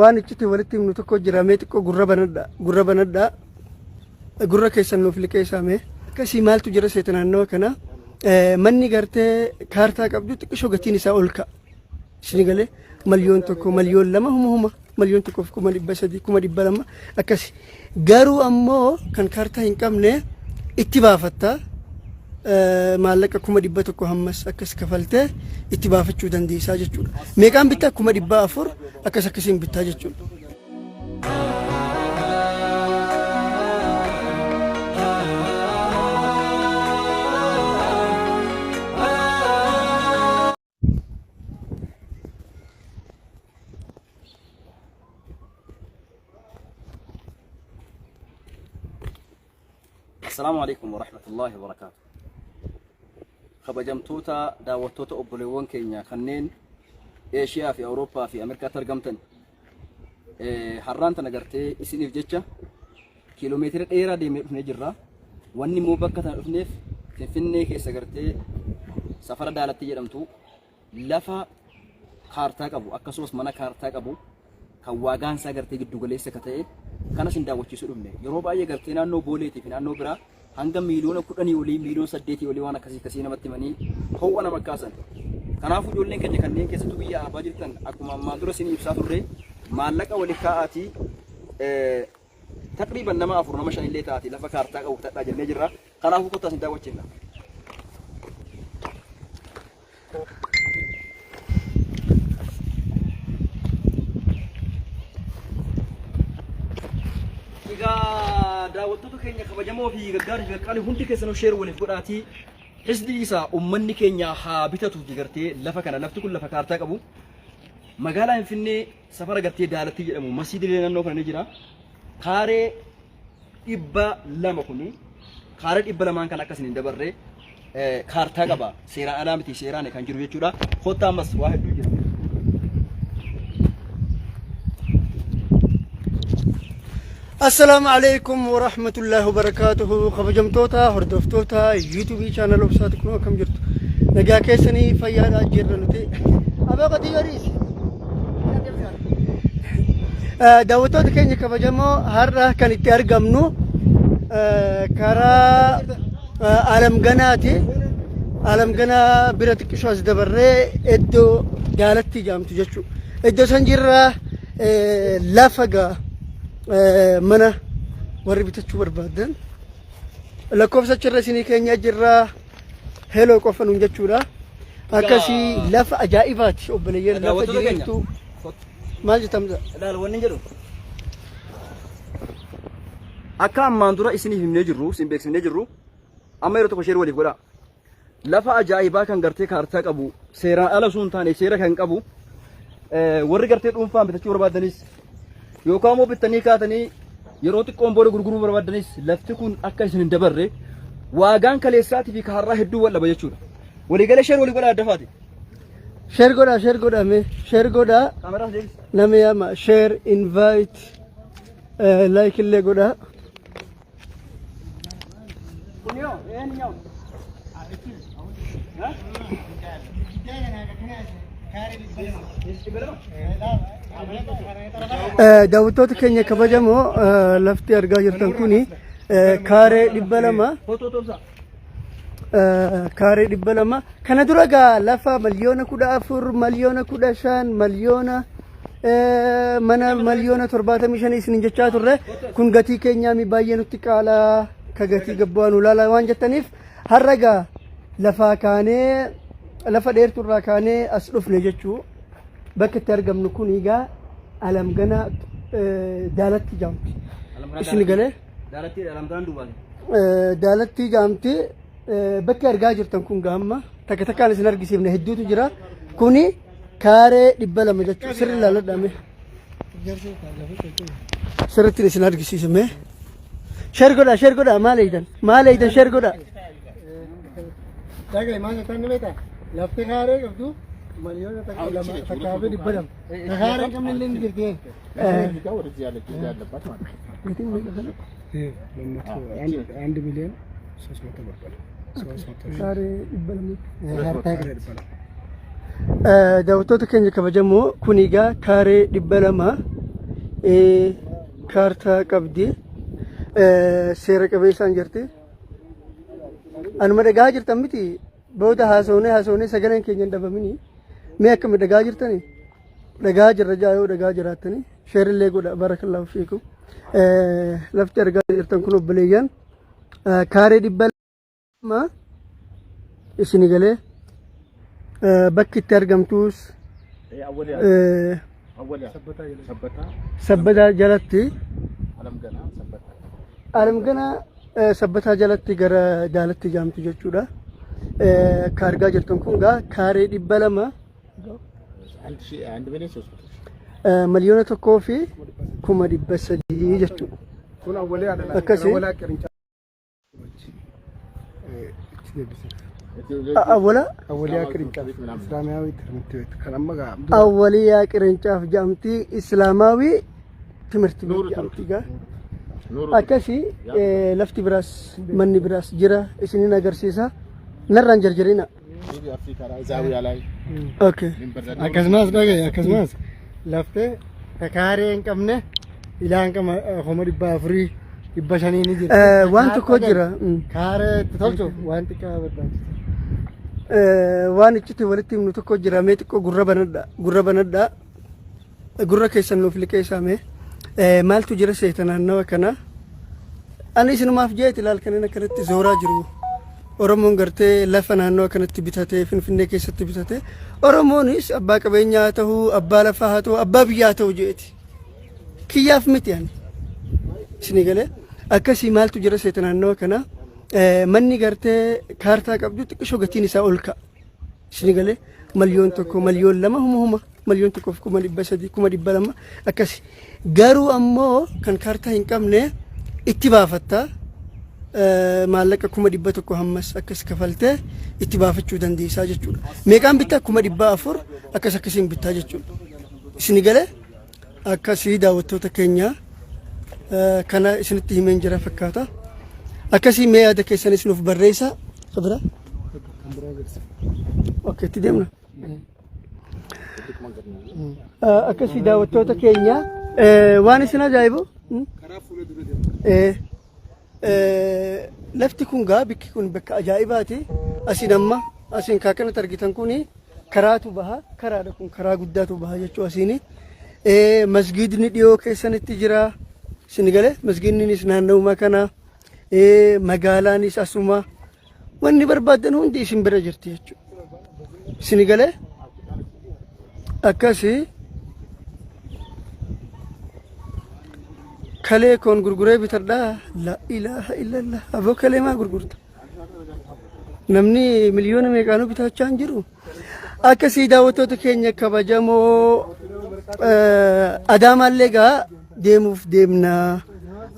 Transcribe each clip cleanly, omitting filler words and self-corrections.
Waan iccitii walitti himnu tokko jira mee xiqqoo gurra banadha. Gurra banadha. Gurra keessan nuuf liqeessaa mee. Akkasii maaltu jira seeta naannawa kana. Manni gartee kaartaa qabdu xiqqishoo gatiin isaa ol ka'a. Isin galee 1,000,000, 2,000,000 huma huma 1,300,000, 200,000 akkasi. Garuu ammoo kan kaartaa hin qabne itti baafatta. Maallaqa 100,000 hammas akkas kafaltee itti baafachuu dandeessaa jechuudha. Meeqaan bittaa 400,000 akkas akkasiin bittaa jechuudha. Assalaamu alaikum warahmatullahi wabarakaatu. Kabajamtoota daawwattoota obboleewwan keenya kanneen Eeshiyaa fi Awurooppaa fi Ameerikaatti argamtan har'aan tana gartee isiniif jecha kiiloomeetira dheeraa deemnee dhufnee jirra. Wanni immoo bakka tana dhufneef Finfinnee keessa gartee safara Daalatti jedhamtu lafa kaartaa qabu akkasumas mana kaartaa qabu kan waagaan isaa gartee giddu galeessa akka ta'e kanas hin daawwachiisuu dhufne. Yeroo baay'ee gartee naannoo Booleetii fi naannoo biraa hanga 10 miiliyoona olii 8 miiliyoona olii waan akkasii akkasii namatti himanii ho'a nama kaasan. Kanaafuu ijoolleen keenya kanneen keessattuu biyya arabaa jirtan akkuma ammaan dura isin ibsaa turre maallaqa wali kaa'aatii taqriiban nama afur nama shan illee taati lafa kaartaa qabu bitadhaa jennee jirra. Kanaafuu kottaa isin daawwachiifna. Egaa daawwattoota keenya kabajamoo fi gaggaarii fi qaqqaalii hundi keessanuu sheer waliif godhaatii hisdii isaa uummanni keenya haa bitatuuti gartee lafa kana lafti kun lafa kaartaa qabu. Magaalaa Finfinnee safara gartee Daalattii jedhamu masiidilee naannoo kana ni jira. Kaaree 200 kuni kaaree 200n kan akka isin hin dabarre kaartaa qaba. Seeraan alaa miti seeraan kan jiru jechuudha. Kottaa ammas waa hedduu jira. Assalaamu alaikum warahmatullaahi wabarakaatuhu kabajamtoota hordoftoota yuutuubii chaanal obsaati kunoo akkam jirtu nagaa keessanii fayyaadhaa jirra nuti aboo qotiyyoo dhiisi Daawwattoota keenya kabajamoo har'a kan itti argamnu karaa Alamganaati. Alamganaa bira xiqqishoo as dabarree iddoo Daalatti jedhamtu jechuudha. Iddoo san jirra lafa gaa mana warri bitachuu barbaadan lakkoofsa achirra isinii keenya jirra heloo qofa nuun jechuudha. Akkasii lafa ajaa'ibaati obboleeyyan lafa Daawwattoota keenya. diriirtuu maal jettamsa? Ilaal wanni jedhu. Akka ammaan dura isiniif himnee jirru, isin beeksifnee jirru, amma yeroo tokko sheer waliif godhaa. Lafa ajaa'ibaa kan gartee kaartaa qabu, seeraan ala osoo hin taane seera kan qabu, warri gartee dhuunfaan bitachuu barbaadanis yookaan immoo bittanii kaatanii yeroo xiqqoon booda gurguruu barbaadanis lafti kun akka isin hin dabarre waagaan kaleessaatii fi kaarraa hedduu wal dhaba jechuudha. Waliigalee sheer walii godhaa addafaati. Sheer godhaa sheer godhaa mee sheer godhaa Kaameraas deebisi. nama yaama sheer invite like illee godhaa. Daawwattoota keenya kabajamoo lafti argaa jirtan kuni kaaree 200 kaaree 200 kana dura gaa lafa 14,000,000 15,000,000 miliyoona mana 75,000,000 isin jechaa turre kun gatii keenyaa baay'ee nutti qaalaa ka gatii gabbu'aa nu laalaa waan jettaniif har'a gaa lafaa kaanee lafa dheertuu irraa kaanee as dhufne jechuu bakka itti argamnu kun egaa alamgana daalatti jaamti isin galee Daalattii alamganaan duubaati. Daalattii jaamti bakki argaa jirtan kun gaamma takka takkaan isin argisiifne hedduutu jira kuni kaaree 200 jechuudha sirri ilaaladhaame sirriitti isin argisiisame sheer godhaa sheer godhaa maal eeydan maal eeydan sheer godhaa. Dhaga'i maal jettan ni beektaa? Lafti kaaree qabdu 1,200,000. Kaaree hin qabne illee ni jirti. Gatiin meeqa kana? 1,300,000 ብር. Kaaree 200. Daawwattoota keenya kabajamoo kun egaa kaaree 200. Kaartaa qabdi. Seera qabeessaan jirti. Anuma dhagaa jirtan miti booda haasoonee haasoonee sagaleen keenya hin dhabamini. Mee akkami dhagaa jirtani? Dhagaa jirra jaa yoo dhagaa jiraattani sheerillee godha barakallahu fiikum. Lafti argaa jirtan kun obboleeyyan kaaree 200 isini galee bakki itti argamtus sabbataa jalatti alamganaa sabbataa jalatti gara daalatti jaamtu jechuudha. Ka argaa jirtan kun gaa kaaree 200 1,103,000 jechuudha. Kun awwalee haadha Akkasii. Awwalaa qirincaa. Itti deebise. Awwala Awwaliyaa qirincaa. Islaamiyaawii ትምህርት ቤት kan amma gaa awwaliyaa qirincaaf jedhamti islaamaawii timirti beet jedhamti gaa. Akkasii lafti biraas manni biraas jira isinin agarsiisa. Narraan jarjarina. Okay. Akkasumas dhagaye akkasumas laftee kaaree hin qabne ilaan qama 400,000 500 ni jira. Waan tokko jira. Kaaree itti tolchuuf waan xiqqaa barbaachisa. Waan iccitii walitti himnu tokko jira mee xiqqoo gurra banadha. Gurra banadha. Gurra keessan nuuf liqeessaa mee. Maaltu jira seeta naannawa kana? Ani isinumaaf jeeti ilaal kanneen akkanatti zooraa jiru. Oromoon gartee lafa naannawa kanatti bitatee Finfinnee keessatti bitatee Oromoonis abbaa qabeenyaa haa ta'u abbaa lafaa haa ta'u abbaa biyyaa haa ta'u jeeti. Kiyyaaf miti ani. Isinii galee akkasii maaltu jira seeta naannawa kana? Manni gartee kaartaa qabdu xiqqishoo gatiin isaa ol ka'a. Isinii galee 1,000,000 2,000,000 huma huma 1,300,000 200,000 akkasi. Garuu ammoo kan kaartaa hin qabne itti baafatta. Maallaqa 100,000 hammas akkas kafaltee itti baafachuu dandeessaa jechuudha. Meeqaan bittaa 400,000 akkas akkasiin bittaa jechuudha. Isinii galee akkasii daawwattoota keenya kana isinitti himeen jira fakkaata. Akkasii mee yaada keessanis nuuf barreessaa. Kabira. Okay, itti deemna. Akkasii daawwattoota keenya waan isin ajaa'ibu lafti kun gaa bikki kun bakka ajaa'ibaati. Asiin amma asiin kaa kanatti argitan kun karaatu baha karaadha kun karaa guddaatu baha jechuu asiini. Masgiidni dhiyoo keessanitti jira. Isin galee masgiidninis naanna'uma kana magaalaanis asuma wanni barbaaddan hundi isin bira jirti jechuudha. Isin galee akkasii kalee koon gurguree bitadhaa la ilaaha illallah aboo kalee maa gurgurta namni miliyoona meeqaanuu bitaachaa hin jiru. Akkasii daawwattoota keenya kabajamoo Adaamaallee gaa deemuuf deemna.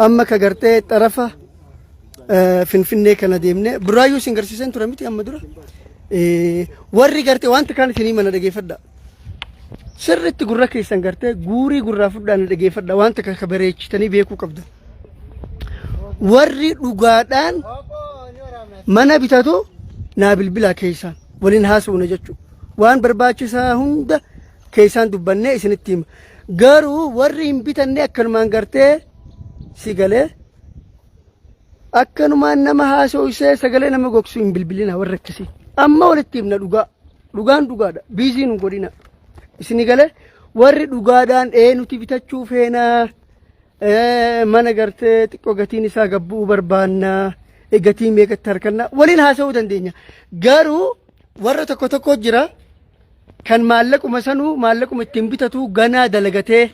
Amma ka gartee xarafa Finfinnee kana deemne Burraayyuu isin garsiiseen ture miti amma dura. Warri gartee wanta kaan isinii mana dhageeffadha. Sirriitti gurra keessan gartee guurii gurraa fudhaa na dhageeffadha wanta ka bareechitanii beekuu qabdan. Warri dhugaadhaan mana bitatu naa bilbilaa keessaan waliin haasa'uuna jechuudha. Waan barbaachisaa hunda keessaan dubbannee isinitti hima. Garuu warri hin bitanne akkanumaan gartee si galee akkanumaan nama haasa'u sagalee nama gogsu hin bilbilina warra akkasii. Amma walitti himna dhugaa. Dhugaan dhugaadha. Biizii nu godhina. Isini galee warri dhugaadhaan ee nuti bitachuu feenaa. Mana gartee xiqqoo gatiin isaa gabbu'uu barbaanna gatii meeqatti harkanna waliin haasa'uu dandeenya. Garuu warra tokko tokko jira kan maallaquma sanuu maallaquma ittiin bitatu ganaa dalagatee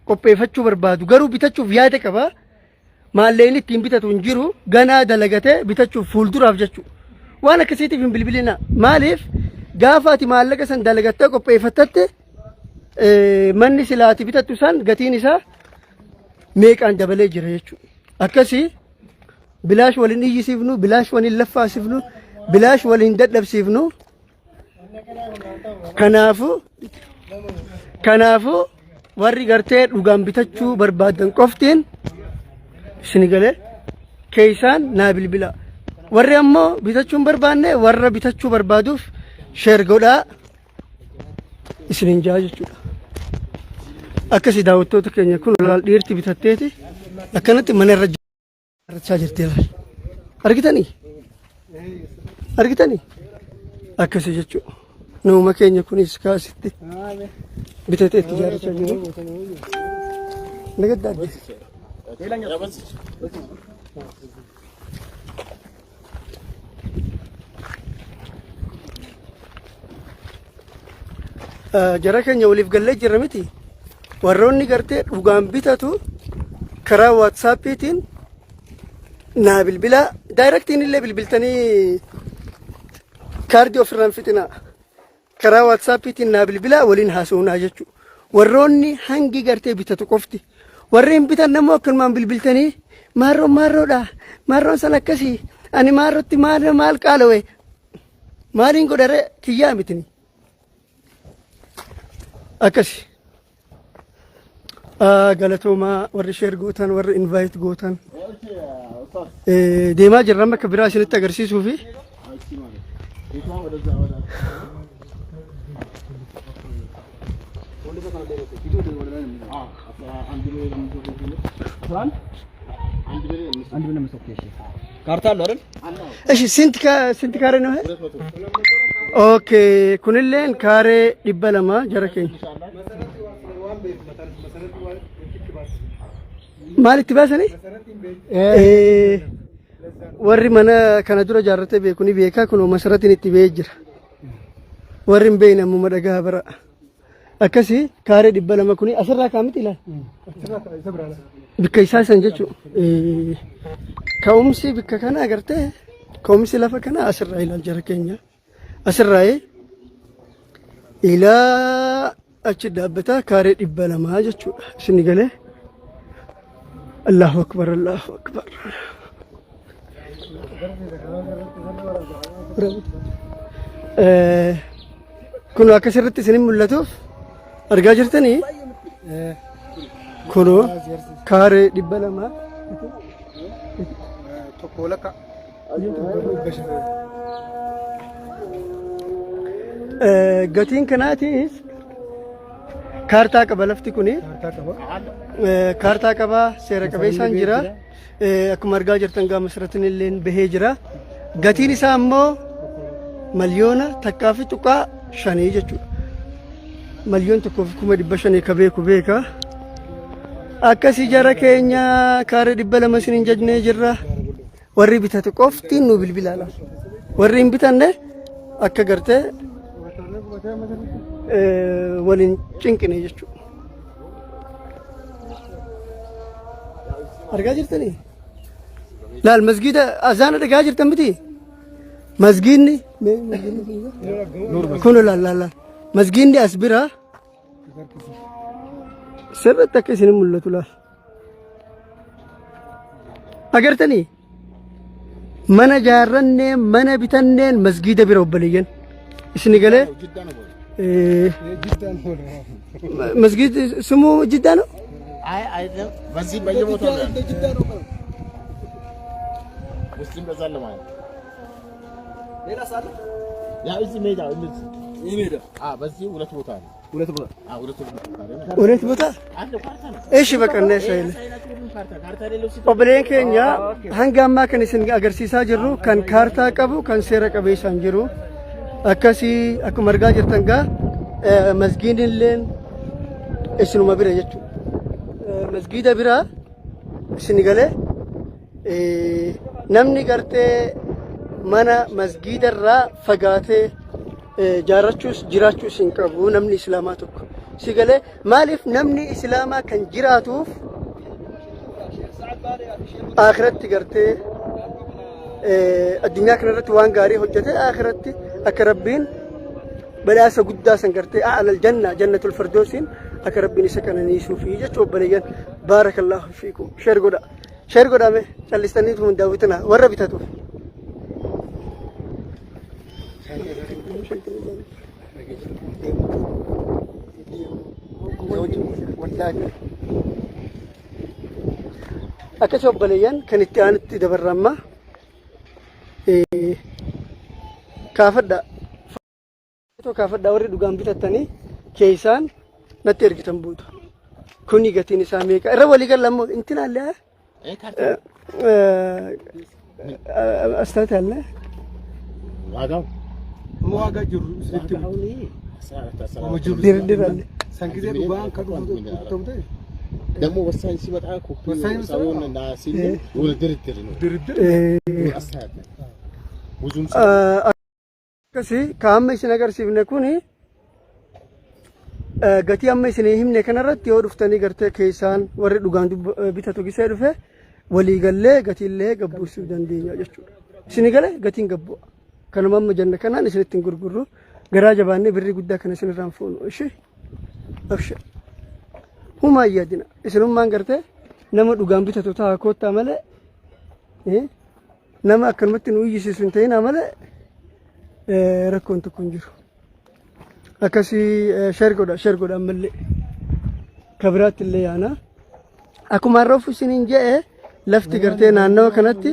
qopheeffachuu barbaadu garuu bitachuuf yaada qaba. Maallaqni ittiin bitatu hin jiru ganaa dalagatee bitachuuf fuulduraaf jechuudha. Waan akkasiitiif hin bilbilina. Maaliif gaafa ati maallaqa san dalagattee qopheeffattatte manni silaa ati bitattu san gatiin isaa meeqaan dabalee jira jechuudha. Akkasii bilaash waliin iyyisiifnu, bilaash waliin laffaasifnu, bilaash waliin dadhabsiifnu. Kanaafuu warri gartee dhugaan bitachuu barbaadan qoftiin isin galee keessaan naa bilbila. Warri ammoo bitachuu hin barbaanne warra bitachuu barbaaduuf sheer godhaa isinin jaa jechuudha. Akkasii daawwattoota keenya kun laal dhiirti bitatteeti akkanatti mana irra ijaarrachaa jirti laal. Argitanii? Argitanii? Akkasii jechuudha. Nama keenya kunis kaasitti bitatee itti ijaarrachaa jiru. Nagadda adde. Jara keenya waliif gallee jirra miti. Warroonni gartee dhugaan bitatu karaa waatsaappiitiin naa bilbilaa daayirektiin illee bilbiltanii kaardii ofirraan fixinaa. Karaa waatsaappiitiin naa bilbilaa waliin haasa'uunaa jechuudha. Warroonni hangi gartee bitatu qofti. Warri hin bitan namoo akkanumaan bilbiltanii maarroon maarroodha. Maarroon san akkasii. Ani maarrotti maal maal qaalawe. Maaliin godharee kiyyaa mitini. Akkasi. Galatoomaa warri share gootan warri invite gootan. Deemaa jirra amma akka biraa isinitti agarsiisuu fi ካርታ አለው አይደል? እሺ ስንት ስንት ካሬ ነው ይሄ? Okay kunilleen kaaree 200 jara keenya. Maal itti baasanii? Warri mana kana dura ijaarratee beeku ni beeka kunoo masaratiin itti ba'ee jira. Warri hin beekne ammuma dhagaa bara. Akkasii kaaree 200 kuni asirraa kaa'amti ilaal. Bikka isaa san jechuudha. Ka'umsi bikka kana agartee ka'umsi lafa kana asirraa ilaal jara keenya. Asirraa ilaa achi dhaabbata kaaree 200 jechuudha. Isin galee. Allahu akbar Allahu akbar. Kun akka sirriitti isin mul'atuuf argaa jirtanii kunoo kaaree 200. Tokko lakka. Gatiin kanaatiis kaartaa qaba lafti kuni. Kaartaa qaba seera qabeessaan jira. Akkuma argaa jirtan gaa masratin illee bahee jira. Gatiin isaa immoo 1.5 miliyoona jechuudha. 1,500,000 ka beeku beeka. Akkasii jara keenya kaaree 200 isin hin jajnee jirra. Warri bitatu qofti nu bilbilaa laal. Warri hin bitanne akka gartee waliin cinqine jechuudha. Argaa jirtanii? Laal masgiida azaana dhagaa jirtan miti? Masgiidni kun laal laal laal masgiidni as bira sirriitti akka isin mul'atu laal. Agartanii? Mana jaarranneen mana bitanneen masgiida bira obboleeyyan. Isin galee? መስጊድ ስሙ ጅዳ ነው። በዚህ በየቦታው ነው ያለው። ሙስሊም በዛ አለ ማለት ነው። ያ እዚህ ሜዳ እንደዚህ ይህ ሜዳ በዚህ ሁለት ቦታ ነው። ሁለት ቦታ ሁለት ቦታ ነው። ሁለት ቦታ አለ ካርታ ነው። እሺ በቃ እናሳይለ ካርታ ካርታ የሌለው ሲ Obboleen keenya hanga ammaa kan isin agarsiisaa jirru kan kaartaa qabu kan seera qabeessaan jiru akkasii akkuma argaa jirtan gaa masgiidni illeen isinuma bira jechuudha. Masgiida bira isin galee namni gartee mana masgiida irraa fagaatee jaarrachuus jiraachuus hin qabu namni islaamaa tokko. Si galee maaliif namni islaamaa kan jiraatuuf akhiratti gartee addunyaa kanarratti waan gaarii hojjete akhiratti akka rabbiin badhaasa guddaa san gartee a'lal janna jannatul firdoosiin akka rabbiin isa qananiisuufi jechuu obboleeyyan baarakallahu fiikum share godha share godhame callistaniitu hin daawwitina warra bitatuuf. Akkasii obboleeyyan kan itti aanutti dabarra amma kaafadha. Footoo kaafadha warri dhugaan bitattanii keessaan natti ergitan buutu. Kuni gatiin isaa meeqa? Irra walii galla immoo intinaallee አስተያየት አለ ዋጋው ዋጋ ጅሩ isinitti himu. ድርድር አለ። San gisee dhugaan kan dhufu ta'u ta'e ደግሞ ወሳኝ ሲመጣ ኮፒ ወሳኝ ሲመጣ ሰውን እና ሲል ወደ ድርድር ነው። ድርድር አስተያየት ነው። ብዙም Akkasii ka amma isin agarsiifne kuni gatii amma isin himne kanarratti yoo dhuftanii gartee keessaan warri dhugaan bitatu gisee dhufe walii gallee gatiillee gabbuusuu dandeenya jechuudha. Isin gale gatiin gabbu'a. Kanuma amma jenna kanaan isinitti hin gurgurru garaa jabaannee birrii guddaa kana isinirraan fuunu ishi absha. Humaa hin yaadina isinummaan gartee nama dhugaan bitatu ta'a koottaa malee nama akkanumatti nu iyyisiisu hin ta'inaa malee rakkoon tokko hin jiru. Akkasii share godha share godha ammallee ka biraatti illee yaana. Akkuma har'a isiniin je'e lafti gartee naannawa kanatti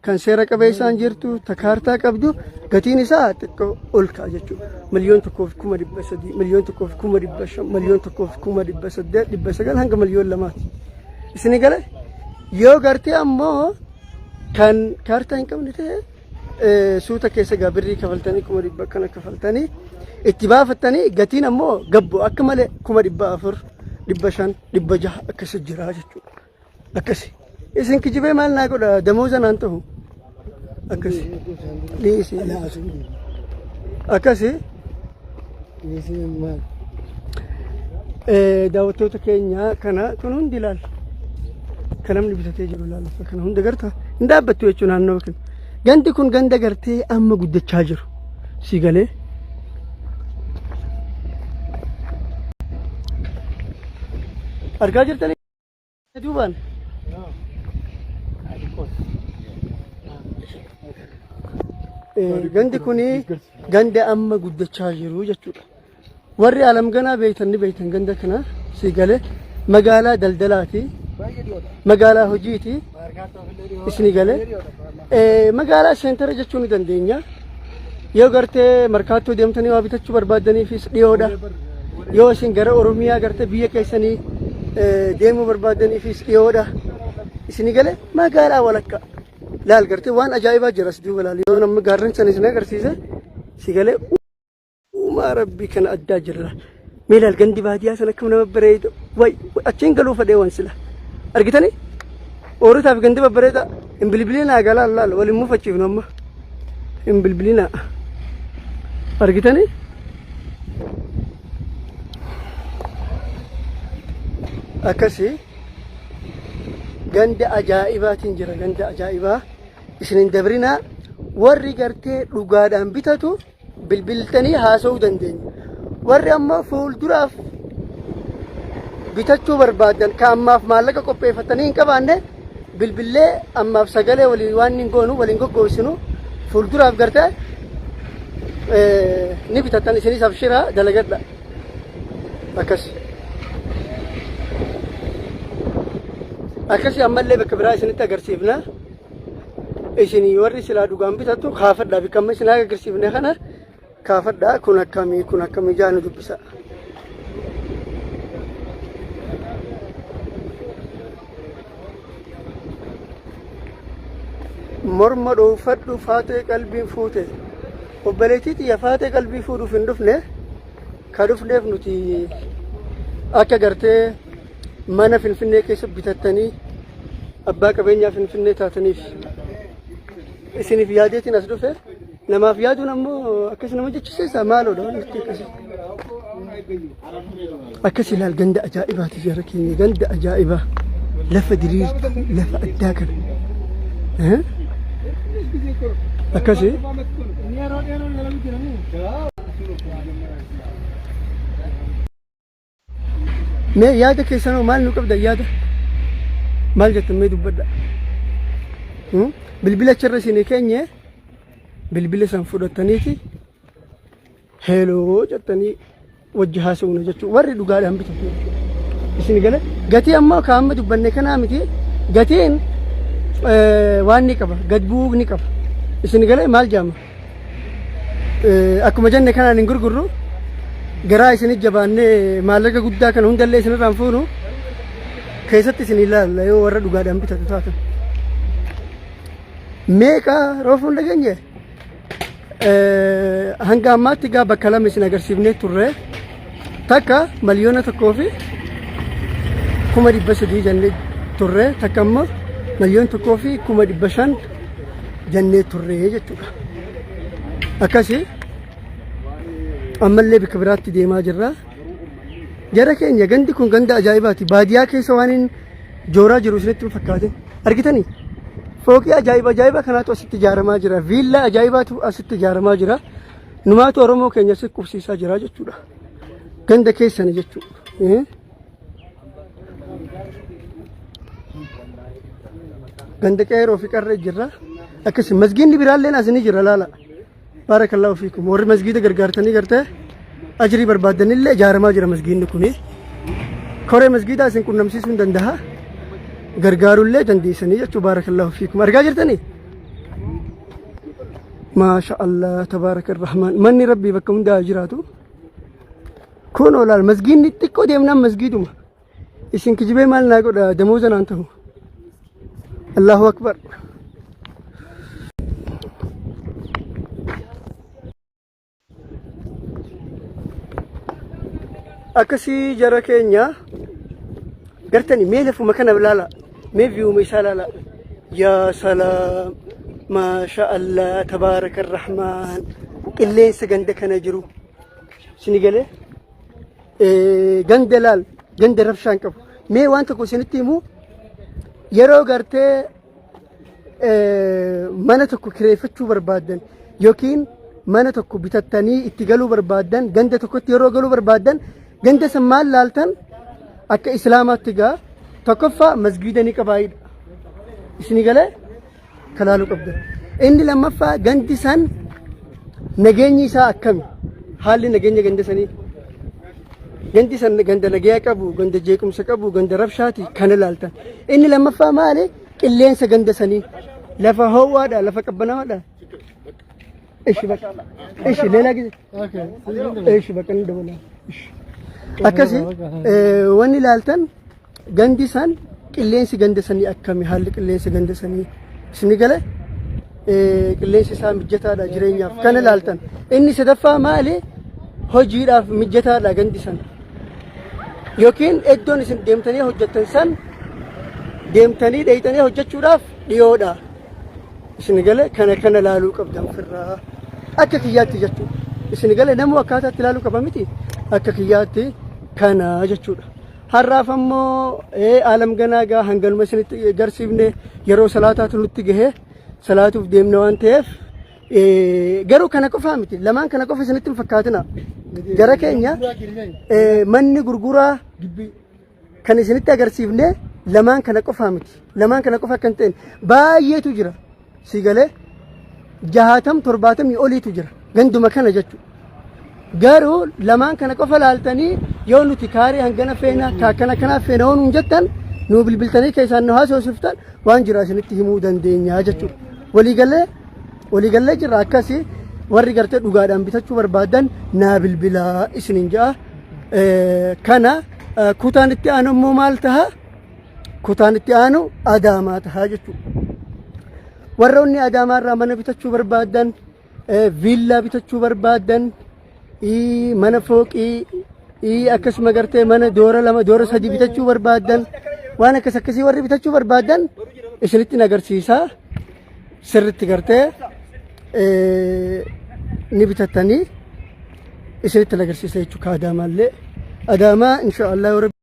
kan seera qabeessaan jirtu ta kaartaa qabdu gatiin isaa xiqqoo ol ka'a jechuudha. 1,300,000, 1,500,000, 1,800,000, 900 hanga 2,000,000ti. Isinii gale yoo gartee ammoo kan kaartaa hin qabne ta'e suuta keessa gaa birrii kafaltanii 100,000 akkana kafaltanii itti baafattanii gatiin ammoo gabbu akka malee 400,000, 500,000, 600 akkasi jira jechuudha. Akkasi. Isin kijibee maal naa godha damooza naan ta'u. Akkasi. Dhiisi. Akkasi. Daawwattoota keenya kana kun hundi ilaala. Kan namni bitatee jiru ilaala. Kana hunda garta hin dhaabbattu jechuun naannoo kana. Gandi kun ganda gartee amma guddachaa jiru. Si galee. Argaa jirtanii duubaan. Gandi kuni ganda amma guddachaa jiru jechuudha. Warri alam ganaa beeytan ni beeytan ganda kana si galee magaalaa daldalaati. Magaalaa hojiiti. Isni galee magaalaa seentara jechuu ni dandeenya. Yoo gartee markaattoo deemtanii waa bitachuu barbaaddaniifis dhiyoodha. Yoo isin gara Oromiyaa gartee biyya keessanii deemuu barbaaddaniifis dhiyoodha. Isni galee magaalaa walakkaa. Laal gartee waan ajaa'ibaa jira as duuba laal. Yoo namni gaarreen sana isin agarsiise si galee uumaa rabbii kana addaa jira. Mee laal gandi baadiyyaa sana akkam nama bareedu. Way achiin galuu fedhee waan sila. Argitanii? Oorotaaf gandi babbareedaa. Hin bilbilinaa galaan laal waliin mufachiifnu amma. Hin bilbilinaa. Argitanii? Akkasii ganda ajaa'ibaatiin jira ganda ajaa'ibaa isin hin dabrinaa warri gartee dhugaadhaan bitatu bilbiltanii haasa'uu dandeenya. Warri ammoo fuulduraaf bitachuu barbaadan ka ammaaf maallaqa qopheeffatanii hin qabaanne bilbillee ammaaf sagalee waliin waan hin goonu waliin goggoysinu fuulduraaf gartee ni bitatan isinis abshiraa dalagadha. Akkas. Akkasii ammallee bakka biraa isinitti agarsiifna. Isin warri silaa dhugaan bitattu kaafadhaa bakka amma isin agarsiifne kana kaafadhaa kun akkamii kun akkamii jaa nu dubbisa. Morma dhoofadhu faatee qalbiin fuute. Obboleettii xiyya faatee qalbii fuudhuuf hin dhufne ka dhufneef nuti akka gartee mana Finfinnee keessa bitattanii abbaa qabeenyaa Finfinnee taataniif isiniif yaadeetiin as dhufe namaaf yaaduun ammoo akkas nama jechisiisa maaloodha wanti akkasii. Akkas ilaal ganda ajaa'ibaati jara keenya ganda ajaa'ibaa lafa diriirtuu lafa addaa kana. Akkasii. Mee yaada keessanoo maal nu qabdan yaada? Maal jettan mee dubbadha. Bilbila achirra isinii keenye bilbila san fudhattaniiti heloo jettanii wajji haasa'uuna jechuudha. Warri dhugaadhaan bitatu jechuudha. Isin gale gatii ammoo ka amma dubbanne kanaa miti gatiin waan ni qaba gad bu'uu ni qaba. Isin gale maal jaama? Akkuma jenne kanaan hin gurgurru garaa isin jabaannee maallaqa guddaa kana hundallee isinirraan fuunu Keessatti isin ilaalla yoo warra dhugaadhaan bitatu taatan. Meeqa roofuun dhageenye? Hanga ammaatti gaa bakka lama isin agarsiifnee turre. Takka 1,300,000 jennee turre. Takka immoo 1,500,000 jennee turre jechuudha. Akkasii ammallee bakka biraatti deemaa jirra. Jara keenya gandi kun ganda ajaa'ibaati. Baadiyyaa keessa waan hin jooraa jiru isinitti hin fakkaatin. Argitanii? Fooqii ajaa'iba ajaa'iba kanaatu asitti ijaaramaa jira. Viillaa ajaa'ibaatu asitti ijaaramaa jira. Numaatu Oromoo keenya asitti qubsiisaa jira jechuudha. Ganda keessani jechuudha. Ganda qeeroo fi qarree jirra. Akkasi masgiinni biraalleen as ni jira laala. Baarakallaahu fiikum. Warri masgiida gargaartanii gartee ajrii barbaaddanillee ijaaramaa jira masgiinni kuni. Koree masgiidaa isin qunnamsiisuu hin danda'a. Gargaarullee dandeessanii jechuu baarakallaahu fiikum. Argaa jirtanii? Maasha Allah tabaaraka rahmaan. Manni rabbii bakka hundaa jiraatu. Kun olaal masgiinni xiqqoo deemnaan masgiiduma. Isin kijibee maal naa godha damooza naan ta'u. Allahu akbar. Akkasii jara keenya gartani mee lafuma kana ilaala mee viyuuma isaa ilaala. Yaa salaam maasha Allah tabaaraka rahmaan qilleensa ganda kana jiru. Sini galee ganda laal ganda rabshaa hin qabu. Mee waan tokko isinitti himu yeroo gartee mana tokko kireeffachuu barbaaddan yookiin mana tokko bitattanii itti galuu barbaaddan ganda tokkotti yeroo galuu barbaaddan ganda san maal laaltan akka islaamaatti gaa tokkoffaa masgiida ni qabaayidha. Isinii galee kalaaluu qabdan. Inni lammaffaa gandi san nageenyi isaa akkami? Haalli nageenya ganda sanii. Gandi san ganda nagaya qabu, ganda jeequmsa qabu, ganda rabshaati kana laaltan. Inni lammaffaa maali? Qilleensa ganda sanii. Lafa ho'aadha, lafa qabbanaa'aadha. Ishi bakka. Ishi leelaa gise. Ishi bakka inni dabala. Akkasi wanni laaltan Gandi san qilleensi ganda sanii akkami haalli qilleensa ganda sanii isini gale qilleensi isaa mijataadha jireenyaaf kana ilaaltan inni sadaffaa maali hojiidhaaf mijataadha gandi san yookiin iddoon isin deemtanii hojjettan san deemtanii dheeytanii hojjechuudhaaf dhiyoodha isin gale kana kana laaluu qabdan firraa akka kiyyaatti jechuudha isin gale namuu akkaataatti ilaaluu qaba miti akka kiyyaatti kana jechuudha. Har'aaf ammoo aalam ganaa gaa hanganuma isinitti garsiifne yeroo salaataatu nutti gahe salaatuuf deemna waan ta'eef garuu kana qofaa miti lamaan kana qofa isinitti hin fakkaatina. Jara keenya manni gurguraa kan isinitti agarsiifne lamaan kana qofaa miti lamaan kana qofa akka hin ta'in baay'eetu jira si galee jahaatam torbaatamii oliitu jira ganduma kana jechuudha. Garuu lamaan kana qofa laaltanii yoo nuti kaarii hangana feena ka akkana kanaa feena yoo nuun jettan nuu bilbiltanii keessaan nu haasofsiftan waan jira isinitti himuu dandeenya jechuudha. Waliigallee waliigallee jirra akkasii warri gartee dhugaadhaan bitachuu barbaadan naa bilbilaa isiniin ja'a. Kana kutaan itti aanu immoo maal taha? Kutaan itti aanu Adaamaa taha jechuudha. Warroonni Adaamaa irraa mana bitachuu barbaadan viillaa bitachuu barbaadan mana fooqii akkasuma gartee mana doora lama doora sadi bitachuu barbaadan waan akkas akkasii warri bitachuu barbaadan isinitti agarsiisa sirritti gartee ni bitattanii isinitti agarsiisa jechuudha Adaamaallee Adaamaa inshaallah yoo rabbi.